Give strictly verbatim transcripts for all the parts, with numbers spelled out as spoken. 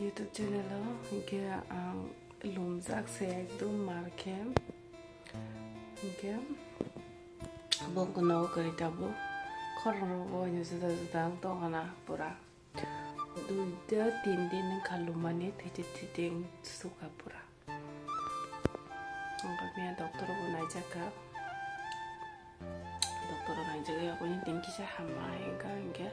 YouTube channel o hinkhe ang lumjak se ekdom mar khe. Hinkhe bo kono kwrwi tabuk khorang rogo ani juda juda wng tongkha na pura. Duida tin din wngkha lumani thwichi thwiting sukha pura. Wngkha miya doctor bo naijakha. Doctor o naijagwi aboni tin kisa hamma hinkha hinkhe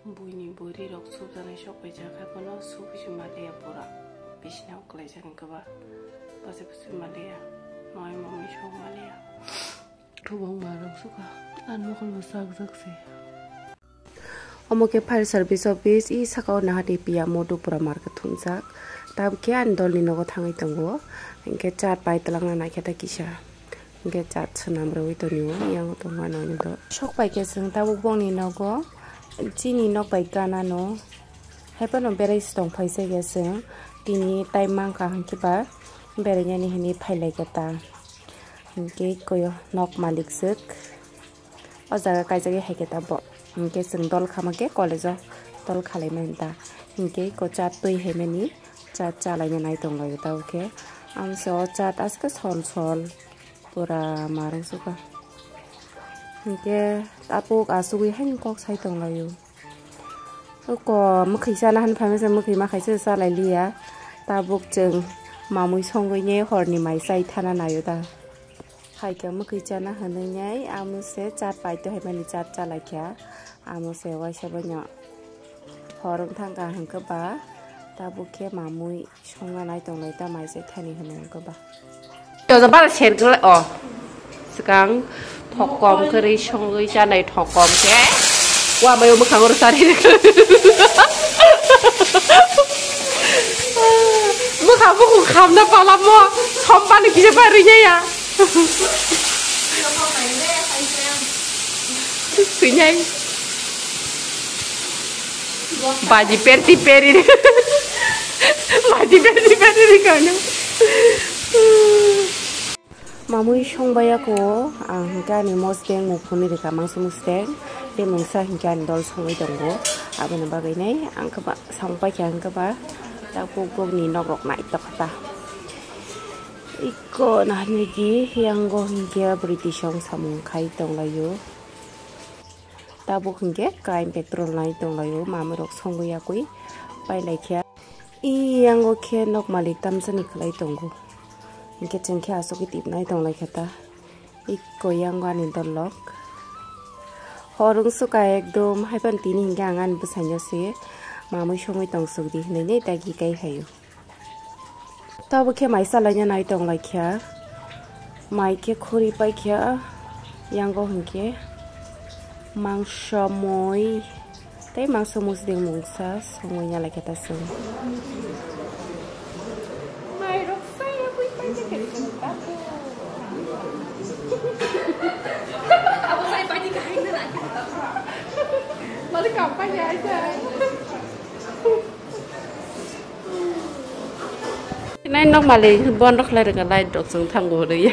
buini bwrwi rok subjaknai sok paijak, haiphano subui se maliya pura. Bisina o kwlaijak hinkhe ba bwsai bwsai maliya, mai mamui sok maliya. Thubang ma rok sukha, ang mokol bo sakjak se. Omo khe fire service office, i saka o nahadi piya modu pura market thumjak. Tabuk khe ani dolni nogo thangwi tongo. Hinkhe chat pai twlangna naikhe ta kisa. Hinkhe chat swnam rwui tongo, yang tongma nangni do. Sok pai khe chwng tabuk bongni nogo, chini nok bai gana no. Haiphano berai se tong phai se khe chwng. Tini time mankha hinkhe ba berainani hinwi phai lai khe ta. Hinkhe koyo nok malik swk. O jaga kaijagwi hai khe ta bo. Hinkhe chwng dol khama khe college o dol khalaimani ta. Hinkhe eko chat twi haimani, chat chalaina nai tonglaio ta o khe. Ang se o chat aske sol sol pura marung sukha. Hinkhe tabuk achugwi haino kok sai tonglaio. Eko mwkhwi chana han phaimase, mwkhwi ma khaise chalai liya. Tabuk chwng mamui songwi ne horni mai chai thana naio ta. Hai khe mwkhwi chana hwnwi nai, amo se chat paito hai mani chat chalaikha. Amo se waisa boino hor wng thangkha hinkhe ba tabuk khe mamui songna nai tonglai ta mai se thani hwnwi hinkhe ba. Toja bara ser glai o. Swkang thok kom khe rwi songwi chanai thok kom khe. Wa mayo mwkhango rwchari. Mwkhang bukhung khamna palamo. Sompani kisa pai rwi ya. Swinai. Baji perti peri. Baji perti peri di kono. Mamui songbai ako, ang hinkhe ani mosteng muphuni rika mangsa mosteng, tei mungsa hinkhe ani dol songwi tongo, aboni bagwi nai ang khe ba song paikha hinkhe ba tabuk bokni nok rok naithok kha ta. Iko naharniki yango hinkhe British rok samung khai tonglaio. Tabuk hinkhe crime petrol nai tonglaio, mamui rok songwi yakwi pailaikha. I yango khe nok malik tamsani khlai tongo. Hinkhe chwng khe aswkwi tipnai tonglaikha ta. Iko yango ani dolok. Hor wng sukha ekdom, haiphano tini hinkhe ang ani bwsaino se mamui songwi tongsukdi hinwi nai dagi kai haio. Tabuk khe mai chalaina nai tonglaikha. Mai khe khuri paikha. Yango hinkhe mangso mui tei mangso musding mungsa songwi nalaikha ta chwng. Nai nok mali bon rok khlai rwkha light rok chwng thango hwnwi.